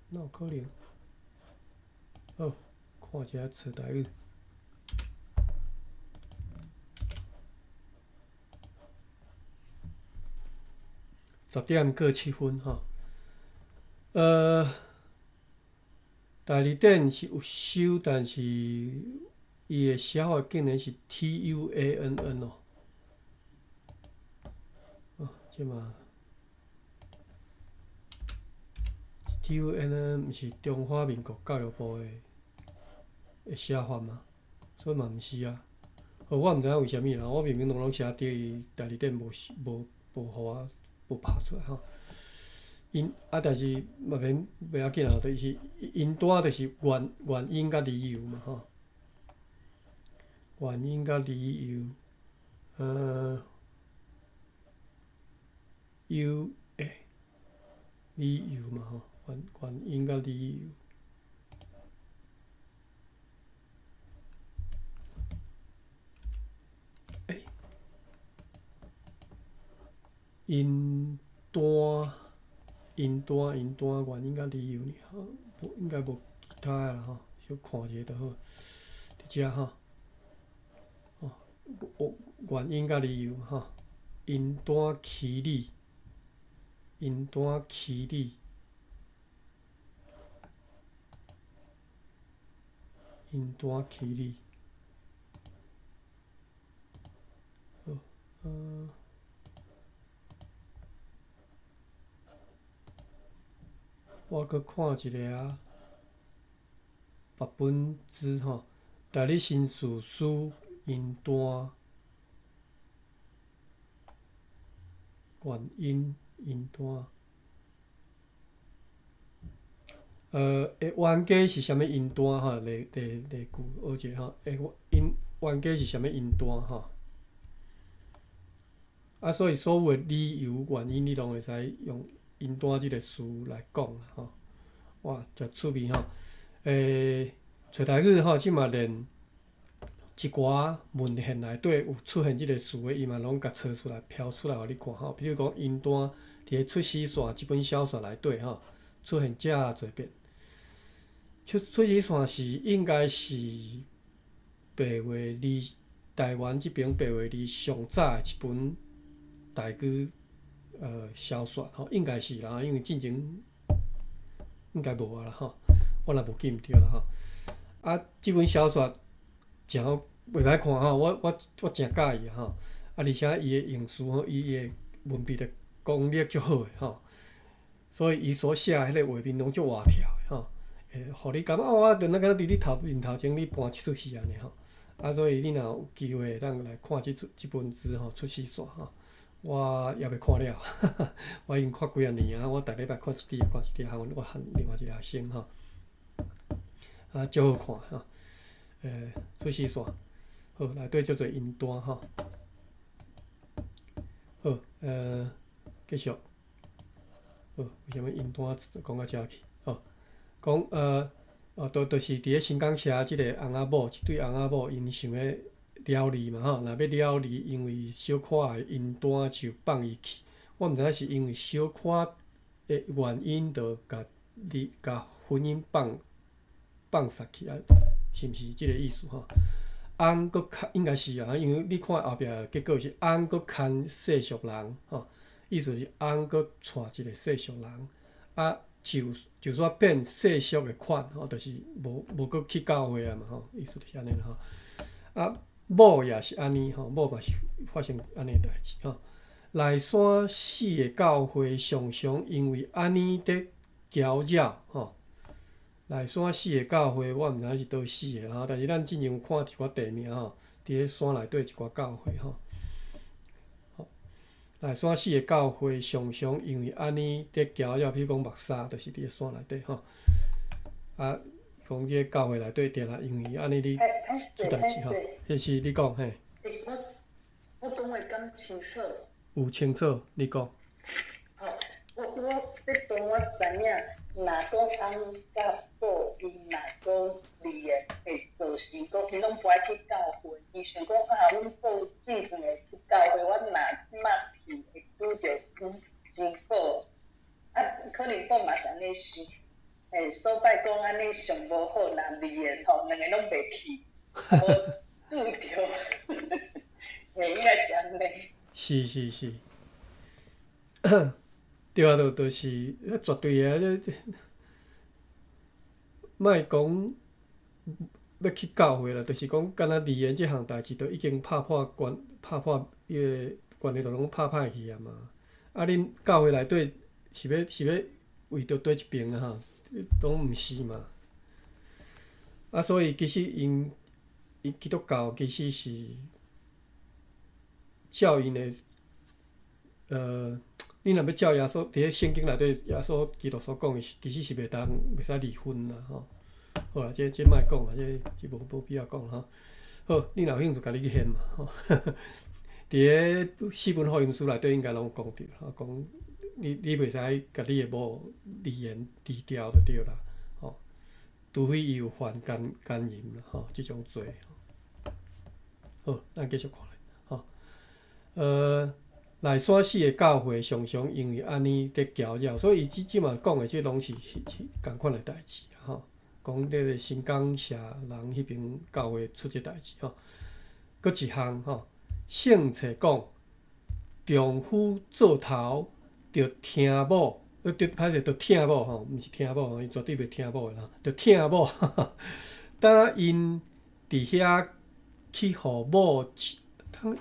哪有可能？好，看一下詞台語。10點過7分吼。代理店是有收，但是伊的寫法竟然是 TUANN 哦。哦，這嘛 TUANN 毋是中華民國教育部的的寫法嗎？所以嘛毋是啊。好，我毋知影為啥物啦，我明明攏攏寫對，伊代理店無無無予我無拍出來吼。𪜶啊，但是嘛免袂要緊啊，就是𪜶單就是原原因佮理由嘛吼。原因佮理由，有理由嘛吼，原原因佮理由。姻單，姻單，姻單，原因佮理由爾，無應該無其他的啦吼，小看一下就好。佇遮吼，哦，原因佮理由吼，姻單起理，姻單起理，姻單起理，好，我閣看一下啊，別本子吼，代理新事書姻單原因姻單，的冤家是啥物姻單吼？例例例句學一下吼，的因冤家是啥物姻單吼？啊，所以所有的理由原因，你攏會使用姻單這個詞來講吼。哇，誠趣味吼！揣台語吼，這馬連一寡文獻內底有出現這个詞的，伊嘛攏共揣出來、標出來予你看吼。比如講，淫單佇咧《出死線》這本小說內底吼，出現遮濟遍。出死線是應該是白話字台灣這爿白話字上早的一本台語小說吼，應該是啦，因為進前應該無啊啦吼，我若無記毋著啦吼。啊，這本小說誠好，袂歹看吼，我誠佮意吼。啊，而且伊的用詞吼，伊的文筆的功力足好的吼，所以伊所寫的彼个畫面攏足活跳的吼，會予你感覺哦，我就若敢若佇你面頭前咧搬這齣戲按呢吼。啊，所以你若有機會會當來看這齣這本書吼，《出死線》吼，我猶未看了，我已經看幾仔年啊，我逐禮拜看一點，看一點，我和另外一個學生吼，啊，足好看吼，出死線，好，內底足濟淫單吼，好，繼續，好，為啥物淫單講到遮去？好，講就是佇咧新港社這個翁仔某，一對翁仔某，𪜶想欲了離嘛吼，若欲了離，因為小可的淫單就放伊去。我毋知影是因為小可的原因，就共離共婚姻放殺去啊？是毋是這個意思吼？翁閣牽應該是啊，因為你看後壁結果是翁閣牽世俗人吼，意思是翁閣娶一個世俗人啊。就煞變世俗的款吼，就是無閣去教會啊嘛吼，意思就是按呢啦吼。啊，某也是按呢吼，某嘛是發生按呢代誌吼。內山四个教會常常因為按呢咧攪擾吼。內山四個教會，我毋知影是佗四个吼，但是咱進前有看一寡地名吼，佇咧山內底一寡教會吼。內山四个教會常常因為按呢咧攪擾，比如講木柵，就是佇咧山內底吼。啊，講這个教會內底定定因為按呢咧出代誌吼，彼是你講嘿。我講話敢清楚？有清楚，你講。好，我這陣我知影，若講翁佮某，𪜶若講離的，會造成講𪜶攏無愛去教會。伊想講啊，阮某進前會去教會，我若這擺去會拄著阮真好。啊，可能某嘛是按呢想，所擺講按呢上無好，若離的吼，兩个攏袂去，無拄著，應該是按呢。是是是，對啊，就是絕對的，這莫講欲去教會啦，就是講敢若離緣這項代誌，都已經拍破關，拍破伊个關係，就攏拍歹去啊嘛。啊，恁教會內底是欲為著佗一爿啊吼，攏毋是嘛。啊，所以其實𪜶𪜶基督教其實是照𪜶的，你若欲照耶穌佇咧聖經內底耶穌基督所講的，其實是袂使離婚啦吼。好啦，這莫講啦，這無必要講吼。好，你若有興趣，家己去現嘛吼。佇咧四本福音書內底應該攏有講著，吼，講你袂使共你的某離緣離掉就對啦，吼。除非伊有犯姦淫啦，吼，這種罪。好，咱繼續看咧，吼。內山四个教會常常因為按呢咧攪擾，所以伊這這馬講的這攏是仝款的代誌吼。講這个新港社人彼爿教會出這代誌吼。閣一項吼，聖冊講，丈夫做頭著聽某，著歹勢著疼某吼，毋是聽某，伊絕對袂聽某的啦，著疼某。當𪜶佇遐去予某，當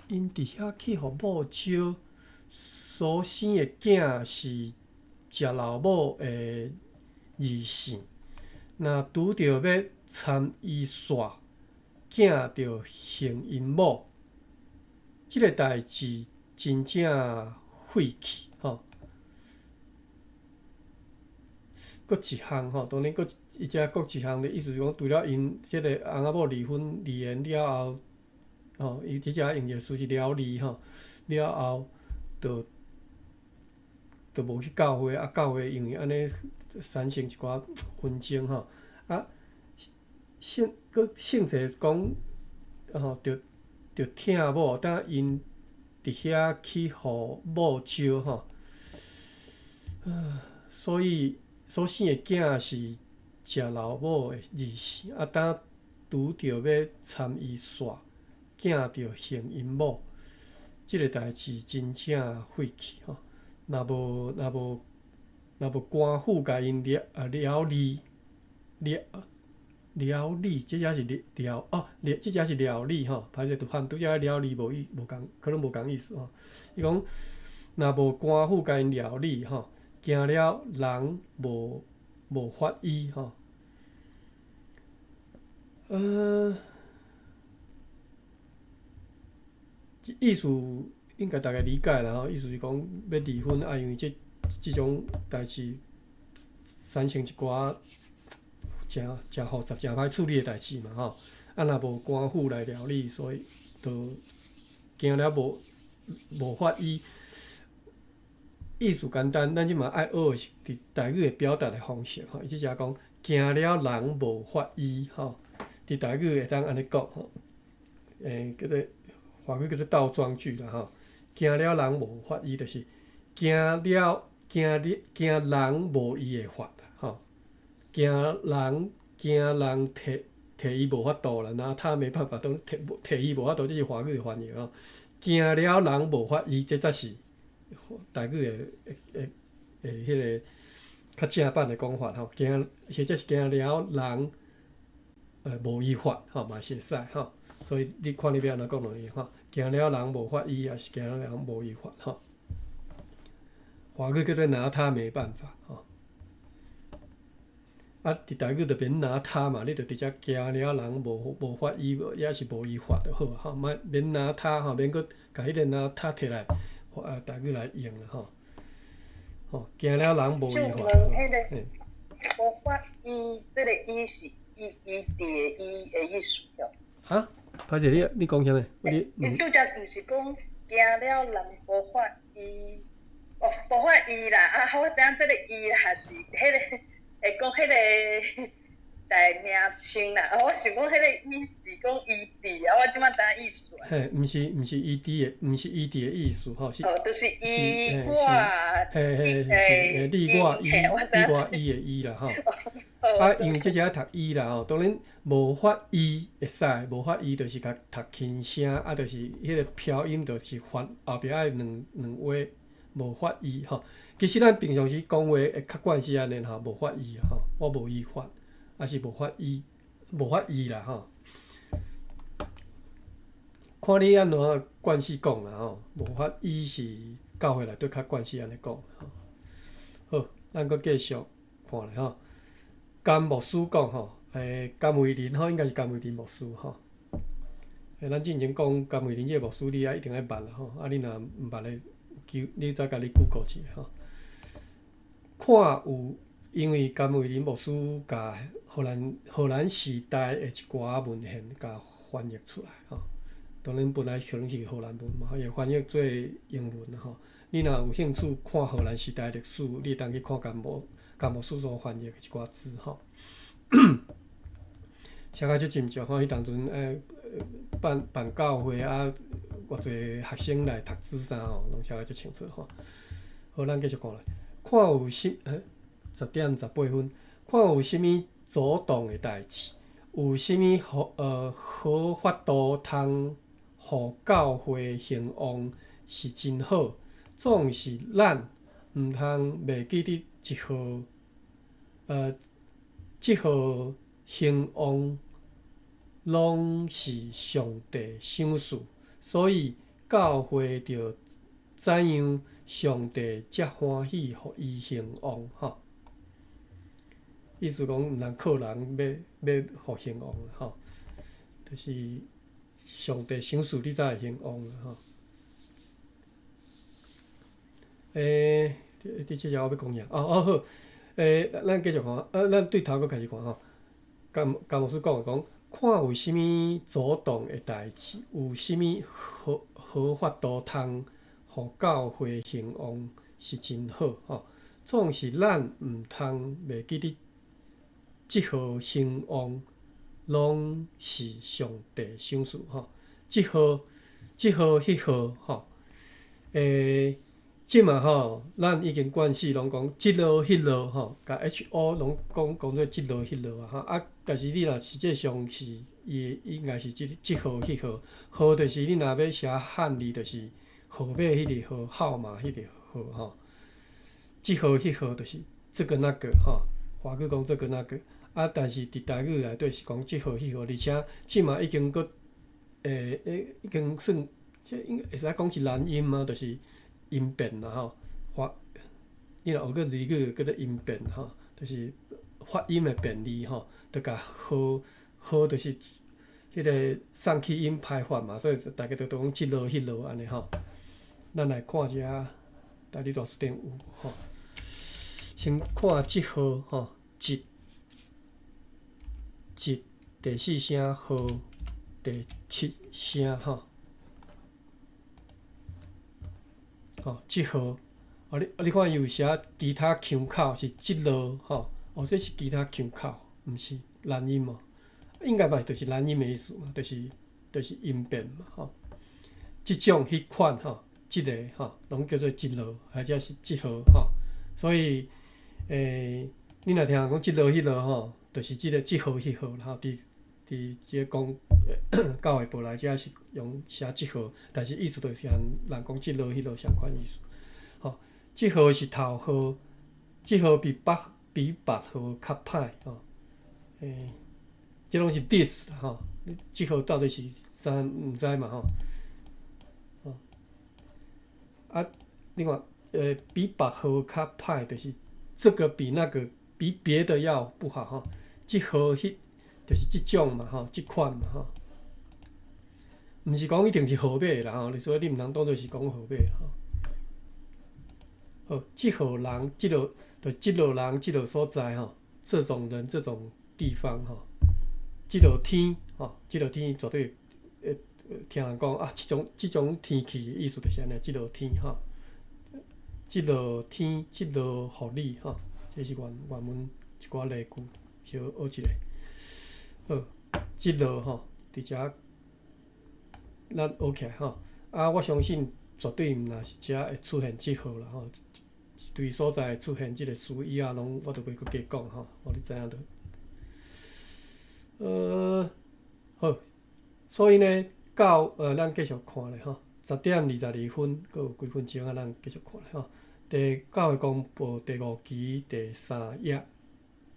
𪜶佇遐去予某招，所生的囝是食老母的二姓。若拄著欲參伊煞，囝就恨𪜶某。這个代誌真正晦氣吼。閣一項吼，當然閣伊遮閣一項的意思是講，除了𪜶這个翁仔某離婚離緣了後，吼，伊佇遮用的詞是了離吼，了後就無去教會，啊，教會因為按呢產生一寡紛爭吼，啊，聖閣聖濟講吼，著著疼某，等𪜶佇遐去予某招吼，所以所生的囝是食老母的二死，啊，當拄著欲參伊煞，囝著恨𪜶某，這个代誌真正晦氣吼。若無官府共𪜶料啊料理料料理，這只是料哦，這只是料理吼，歹勢拄漢拄才料理無意無仝，可能無仝意思吼。伊講若無官府共𪜶料理吼，驚了人無法醫吼。意思應該大概理解啦吼，意思是講欲離婚啊，因為這種代誌產生一寡誠誠複雜、誠歹處理的代誌嘛吼。啊，若無官府來料理，所以就驚了無法醫。意思簡單，咱這馬愛學的是佇台語的表達的方式吼。伊這只講驚了人無法醫吼，佇台語會當按呢講吼，叫做華語叫做倒裝句啦吼。驚了人無法醫，就是驚了驚你驚人無醫的法吼。驚人提提伊無法度啦，拿他沒辦法，都提提伊無法度，這是華語的翻譯吼。驚了人無法醫，這才是台語的的的彼个較正版的講法吼。驚或者是驚了人無醫法吼，嘛是會使吼。所以你看你欲按怎講落去吼。驚了人無法醫，抑是驚了人無醫法吼。華語叫做拿他沒辦法吼。啊，佇台語就免拿他嘛，你就直接驚了人無法醫，抑是無醫法就好吼，莫免拿他吼，免閣共彼个拿他提來，台語來用啦吼。吼，驚了人無醫法。無法醫，這个醫是醫醫治的醫的意思哦。哈？歹勢，你講啥物？你伊拄則毋是講驚了人無法醫，哦，無法醫啦，啊，我知影這个醫還是彼个。會講彼个代名稱啦，我想講彼个醫是講醫治啊，我這馬知影意思。嘿，毋是醫治的，毋是醫治的意思吼，是。哦，就是醫我。嘿嘿，是你我醫，你我醫的醫啦吼。啊，因為這只讀醫啦吼，當然無法醫會使，無法醫就是共讀輕聲，啊，就是彼個飄音，就是發後壁愛兩兩畫。無法醫吼，其實咱平常時講話會較慣是按呢吼，無法醫吼，我無醫法，抑是無法醫，無法醫啦吼。看你按怎慣勢講啦吼，無法醫是教會內底較慣勢按呢講吼。好，咱閣繼續看咧吼。甘牧師講吼，甘慧林吼，應該是甘慧林牧師吼。咱進前講甘慧林這个牧師，你也一定愛捌啦吼。啊，你若毋捌的，你再共你 Google 一下吼。看有，因為甘慧林牧師共荷蘭時代的一寡文獻共翻譯出來吼。當然本來可能是荷蘭文嘛，伊會翻譯做英文吼。你若有興趣看荷蘭時代歷史，你會當去看甘牧師所翻譯的一寡字吼。寫甲足斟酌吼，彼當陣辦教會啊，偌濟學生來讀書啥吼，攏寫甲足清楚吼。好，咱繼續看落，看有啥10點18分，看有啥物阻擋的代誌，有啥物好法度通予教會興旺是真好，總是咱毋通袂記得這號興旺攏是上帝賞賜，所以教會著怎樣，上帝才歡喜予伊興旺吼。意思講毋通靠人欲予興旺吼，就是上帝賞賜你才會興旺吼。佇這只我欲講啥？哦哦好，咱繼續看，咱對頭閣開始看吼。甘牧師講講，看有啥物阻擋的代誌，有啥物好法度通予教會興旺是真好吼。總是咱毋通袂記得，這號興旺攏是上帝賞賜吼。這號、這號、彼號吼，這馬吼，咱已經慣勢攏講這號、彼號吼，共 HO 攏講講做這號、彼號啊吼啊，但是你若實際上是伊應該是這這號、彼號，號就是你若欲寫漢字，就是號碼彼個號，號碼彼個號吼。這號、彼號就是這個那個吼，華語講這個那個啊，但是佇台語內底是講這號、彼號，而且這馬已經閣已經算這應該會使講是難音嗎？就是音變啦吼，發你若學過日語叫做音變吼，就是發音的變異吼，就共號號就是彼個送氣音歹發嘛，所以大家就都講這號、彼號按呢吼。咱來看一下台語大辭典有吼，先看這號吼，這這第四聲號第七聲吼。吼，這號，哦你啊你看伊有寫其他腔口是這號吼，哦這是其他腔口，毋是難音哦，應該嘛就是難音的意思嘛，就是音變嘛吼。這種、彼款吼，這个吼，攏叫做這號，或者是這號吼。所以，你若聽人講這號、彼號吼，就是這个這號、彼號吼，佇佇這个講教會報內遮是用寫這號，但是意思就是和人講這號、彼號相款意思。吼，這號是頭號，這號比別比別號較歹吼。這攏是 this 吼，這號到底是啥毋知嘛吼。啊，另外，比別號較歹，就是這個比那個比別的要不好吼。這號彼就是這種嘛吼，這款嘛吼。毋是講一定是號碼啦吼，所以你毋通當做是講號碼吼。好，這號人，這個就這號人，這個所在吼，這種人，這種地方吼，這號天吼，這號天絕對會聽人講啊，這種這種天氣的意思就是按呢，這號天吼，這號天，這號雨吼，這是原原文一寡例句，小學一下。好，這號吼，佇遮咱學起來吼。啊，我相信絕對毋若是遮會出現這號啦吼，一堆所在會出現這个詞以後，攏我就袂閣加講吼，予你知影著。好，所以呢，到咱繼續看咧吼，10點22分，閣有幾分鐘啊，咱繼續看咧吼。第教會公報第五期第三頁，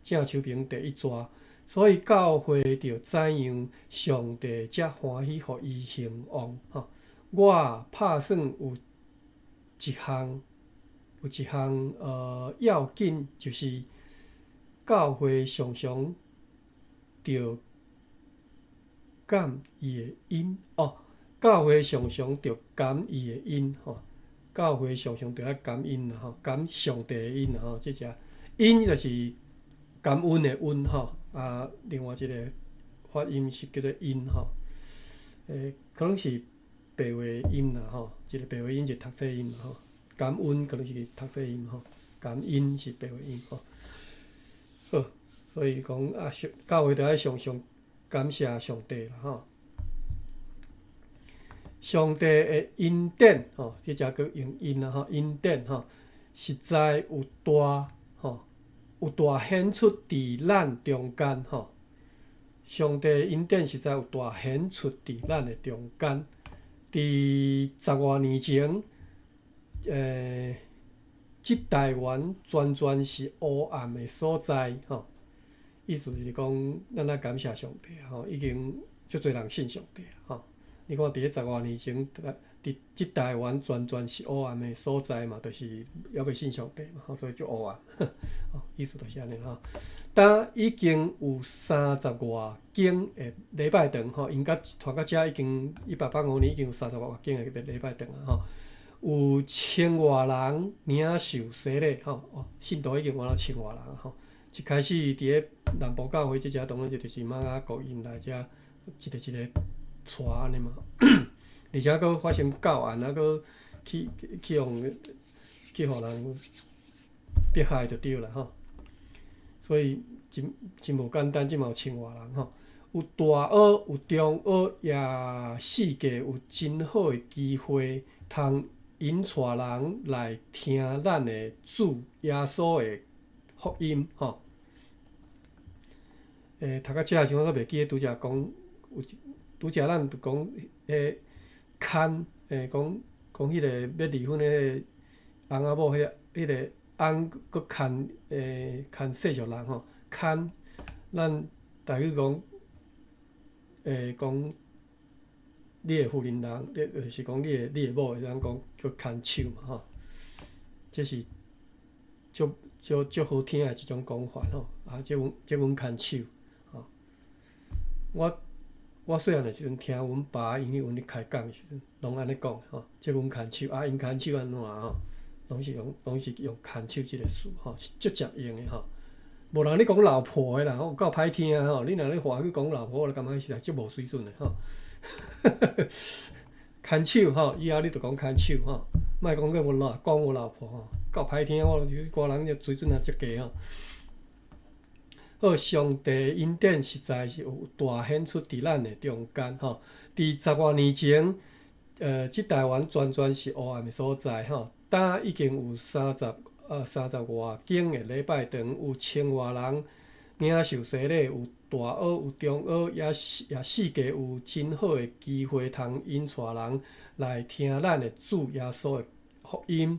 正手邊第一逝，所以教會著怎樣，上帝才歡喜予伊興旺吼。我拍算有一項，有一項要緊，就是教會常常著感伊的恩哦，教會常常著感伊的恩吼，教會常常著愛感恩啦吼，感上帝的恩啦吼，這只恩就是感恩的恩吼，啊，另外一个發音是叫做音吼，可能是白話音啦吼，一个白話音，一个讀冊音吼，感恩可能是讀冊音吼，感恩是白話音吼。好，所以講啊，教會著愛常常感謝上帝啦吼。上帝的恩典吼，這只閣用恩啦吼，恩典吼，實在有大吼，有大顯出佇咱中間吼。上帝恩典實在有大顯出佇咱的中間。佇十外年前，這台灣全全是烏暗的所在吼。意思是講，咱愛感謝上帝吼，已經足濟人信上帝吼。你看，佇咧十外年前，佇這台灣全全是烏暗的所在嘛，就是猶未信上帝嘛，所以足烏暗。意思就是按呢吼。當已經有三十外間的禮拜堂吼，𪜶佮傳到遮已經185年，已經有三十外間的禮拜堂啊吼。有千外人領受洗禮吼，哦，信徒已經換到千外人吼。一開始佇咧南部教會這遮，當然就是瑪雅國𪜶來遮一個一個帶按呢嘛，而且閣發生教案啊，閣去去予去予人迫害就對啦吼。所以真真無簡單，這嘛有千外人吼。有大學，有中學，也四界有真好的機會，通引帶人來聽咱的主耶穌的福音吼。讀到遮的時陣，我袂記得拄才講有拄才咱就講彼牽，講講彼個欲離婚的翁仔某，彼個翁閣牽牽世俗人吼，牽咱台語講，講你的婦人人，就是講你的某會當講叫牽手嘛吼，這是足足足好聽的一種講法吼，啊，這阮牽手吼。我細漢的時陣聽阮爸𪜶阮咧開講的時陣，攏按呢講吼，這阮牽手啊，𪜶牽手按怎吼，攏是用牽手這個詞吼，是足捷用的吼。無人咧講老婆的啦，有夠歹聽吼！你若咧話去講老婆，我就感覺實在足無水準的吼。牽手吼，以後你就講牽手吼，莫講叫阮老講我老婆吼，夠歹聽，我就歌人的水準也足低吼。好，上帝恩典實在是有大顯出佇咱的中間吼。佇十外年前，這台灣全全是黑暗的所在吼，今已經有三十外間的禮拜堂，有千外人領受洗禮，有大學，有中學，也四界有真好的機會，通引帶人來聽咱的主耶穌的福音。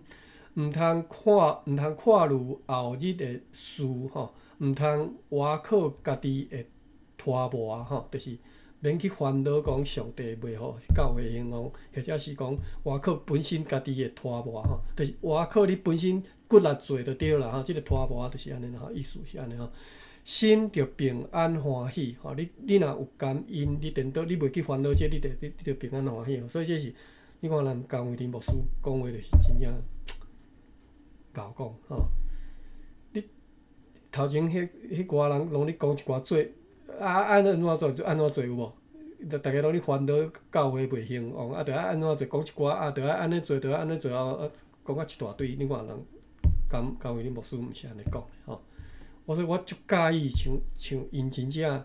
毋通看慮後日的事吼，毋通倚靠家己的拖磨吼，就是免去煩惱講上帝袂予教會興旺，或者是講倚靠本身家己的拖磨吼，就是倚靠你本身骨力做就對啦吼，這個拖磨就是按呢吼，意思是按呢吼。心著平安歡喜吼，你若有感恩，你顛倒你袂去煩惱這個，你就平安歡喜。所以這是你看咱江偉林牧師講話就是真正𠢕講吼。你頭前彼寡人攏咧講一寡做啊，按怎做就按怎做有無？逐家攏咧煩惱教會袂興旺，啊，著愛按怎做，講一寡啊，著愛按呢做，著愛按呢做啊，講甲一大堆。你看人江偉林牧師毋是按呢講的吼。我說我足佮意像𪜶真正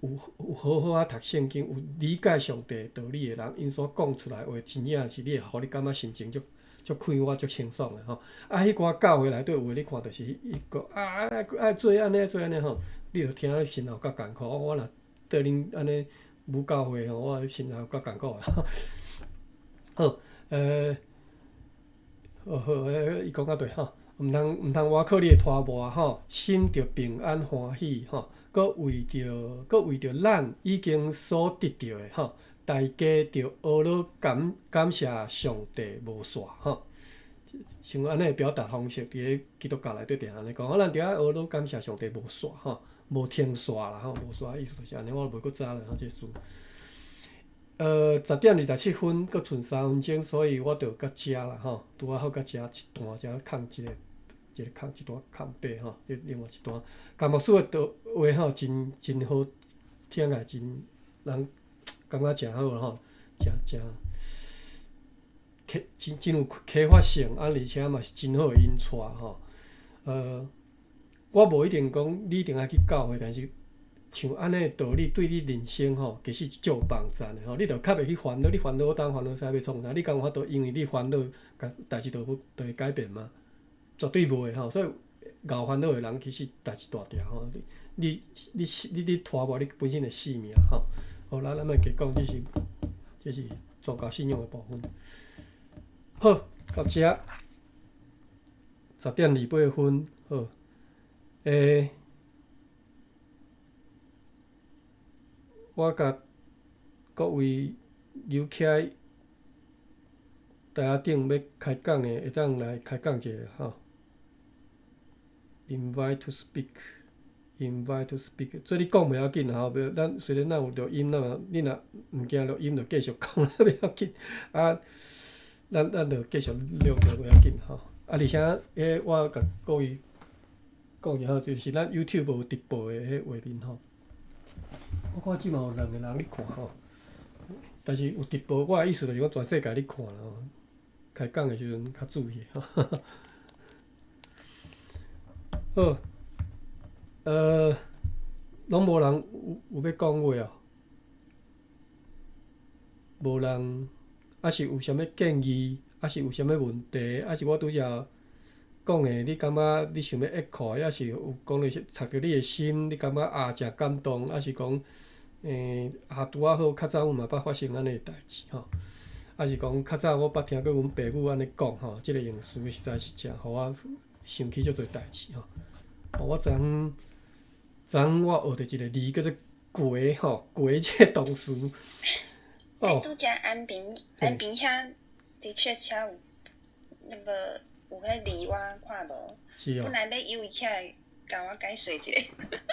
有好好仔讀聖經，有理解上帝道理的人，𪜶所講出來話，真正是你會予你感覺心情足足快活、足清爽的吼。啊，彼寡教會內底有的，你看就是彼個啊，愛做按呢做按呢吼，你著聽心有夠艱苦。我若對恁按呢母教會吼，我心內有夠艱苦的。好，好好，伊講較對吼。毋通倚靠你的拖磨吼，心著平安歡喜吼，閣為著咱已經所得著的吼，大家著學咧感謝上帝無煞吼。像按呢表達方式，佇咧基督教內底定按呢講，咱著愛學咧感謝上帝無煞吼，無停煞啦吼，無煞意思就是按呢，我袂閣知啦吼，這事。10點27分，閣賰3分鐘，所以我就到遮啦吼，拄仔好到遮一段，遮空一個。一個空一段空白吼，這另外一段。江牧師的道話吼，真真好聽來真人感覺誠好吼，誠誠啟真真有啟發性，啊，而且嘛是真好的引帶吼。我無一定講你一定愛去教會，但是像按呢道理對你人生吼，其實足有幫助的吼。你就較袂去煩惱，你煩惱東煩惱西欲創啥？你敢有法度因為你煩惱，共代誌就會改變嗎？絕對袂吼，所以𠢕煩惱的人其實代誌大條吼。你拖磨你本身的性命吼。好，咱莫加講，這是宗教信仰的部分。好，到遮10點28分，好，我共各位留起來台仔頂欲開講的，會當來開講一下吼。Invite to speak，invite to speak，做你講袂要緊吼，袂咱雖然咱有錄音，咱若你若毋驚錄音，就繼續講袂要緊。啊，咱就繼續錄就袂要緊吼。啊，而且彼我共各位講一下，就是咱 YouTube 有直播的彼畫面吼。我看這馬有兩個人咧看吼，但是有直播，我的意思就是講全世界咧看啦吼。開講的時陣較注意吼。好，攏無人有欲講話哦？無人，抑是有啥物建議，抑是有啥物問題，抑是我拄才講的，你感覺你想欲 echo，抑是有講的是插著你的心，你感覺啊誠感動，抑是講啊拄仔好，較早阮嘛捌發生按呢的代誌吼，抑是講較早我捌聽過阮爸母按呢講吼，這個用詞實在是誠予我想起足濟代誌吼。我昨昏昨昏我學著一個字叫做膎吼，膎這個動詞。哦。拄才安平遐的確遮有那個有彼字我看無。是哦。本來欲邀伊起來，共我解說一下。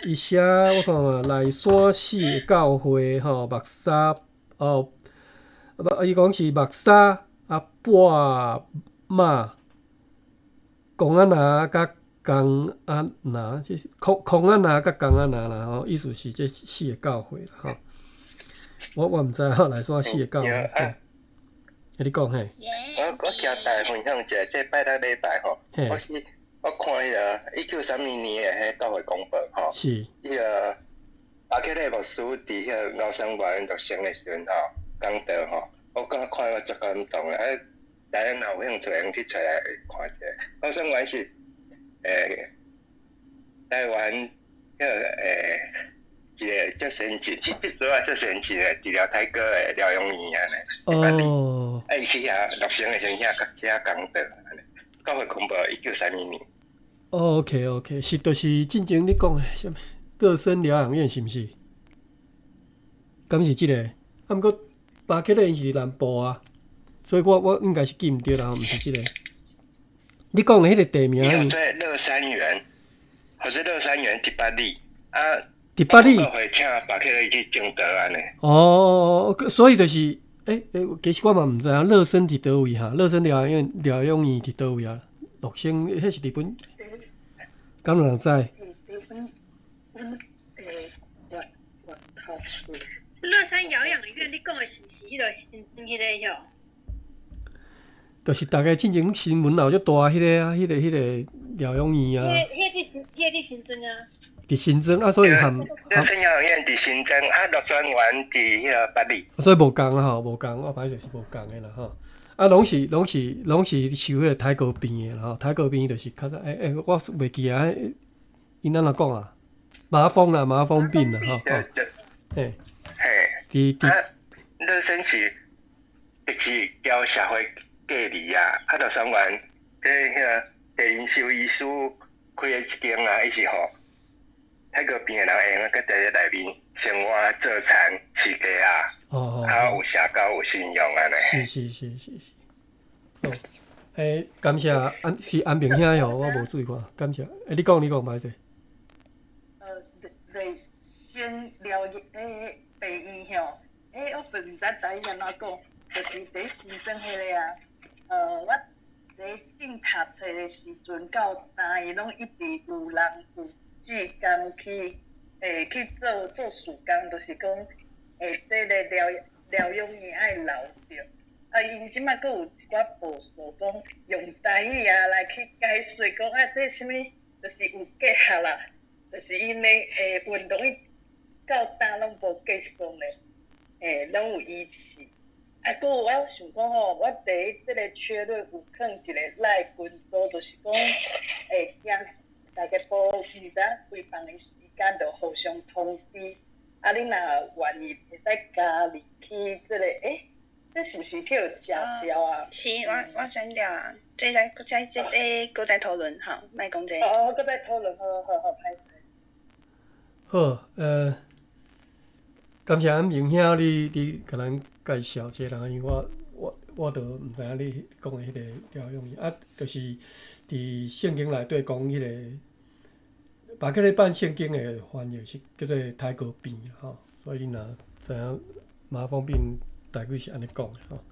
伊寫我看覓內山四个教會吼，目沙哦，無伊講是目沙啊，半馬公仔拿佮公仔拿，這是空空仔拿佮公仔拿啦吼，意思是這四个教會啦吼。我毋知吼，內山四个教會。欸，你講嘿。我交大分享一下，這拜六禮拜吼，我去我看彼个1932年的彼教會公報吼，彼个巴克禮牧師佇彼个高山園樂生的時陣吼，講道吼，我感覺看我足感動的，啊，大家若有興趣，會用去揣來看一下。高山園是台灣彼个一个足先進，這這所足先進的治療台哥的療養院按呢。啊，伊去遐樂生的時陣，遐講道按呢，教會公報1932年。 OK OK，是就是進前你講的啥物樂生療養院是毋是？敢是這个？啊，毋過巴克禮𪜶是佇南部啊，所以我應該是記毋著啦，毋是這個。你講的彼個地名。叫做樂山園，或者樂山園一百里啊。佇八里。會請巴克禮去證道按呢。哦，所以就是，欸，其實我嘛毋知影樂生佇佗位哈？樂生療養院療養院佇佗位啊？樂生彼是佇本，敢有人知？阮外頭厝。樂山療養院，你講的是毋是彼個新彼个喲？就是逐家進前新聞鬧足大彼个啊，彼个療養院啊。彼個佇新莊啊。佇新莊啊，所以含樂生療養院佇新莊，啊，樂山園佇彼个八里。所以無仝啊吼，無仝，我歹勢是無仝的啦吼。啊，攏是受彼个泰國病的啦吼，泰國病就是較早欸，我袂記啊，𪜶按怎講啊？麻風啦，麻風病啦吼。嘿。嘿。佇樂生是就是交社會隔離啊，啊，樂山園這彼個地靈修醫師開的一間啊，伊是予泰國病的人會用閣佇內面生活做田飼雞仔，啊有社交有信仰按呢。是是是是是。哦，欸，感謝安是安明兄吼，我無注意看，感謝。欸，你講你講，歹勢。樂生療養欸病院吼，欸，我毋知台語按怎講，就是佇新莊彼个啊。我佇正讀冊的時陣，到今伊攏一直有人有志工去，去做做事工，就是講，這个療養院愛留著。啊，𪜶這擺閣有一寡報道講用台語啊來去解說，講啊，這啥物，就是有結合啦，就是𪜶的運動伊到今攏無結束咧，攏有維持。啊，閣有我想講吼，我佇這個確認有囥一個 LINE 群組，就是講，驚大家無毋知開放的時間，就互相通知。啊，你若願意會使加入去這個，欸，這是毋是叫食掉啊？是，我刪掉啊。這再這這這閣再討論吼，莫講這。哦，閣再討論，好好好，歹勢。好，感謝安明兄你共咱介紹這個人，因為我都毋知影你講的彼個療養院啊，就是佇聖經內底講彼個巴克禮版聖經的翻譯是叫做泰國病吼，所以你若知影麻風病大概是按呢講的吼。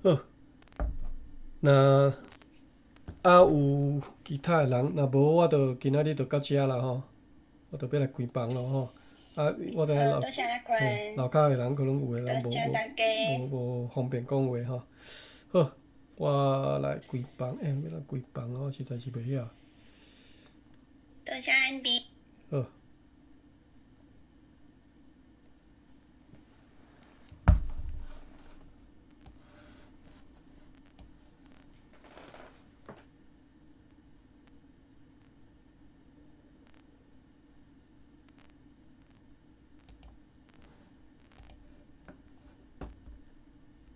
好，那啊有其他的人，若無我就今仔日就到遮啦吼，我就欲來關房囉吼。啊，我知影樓樓跤的人可能有的人無方便講話吼。好，我來關房，欸，欲來關房，我實在是袂曉。多謝安迪。好。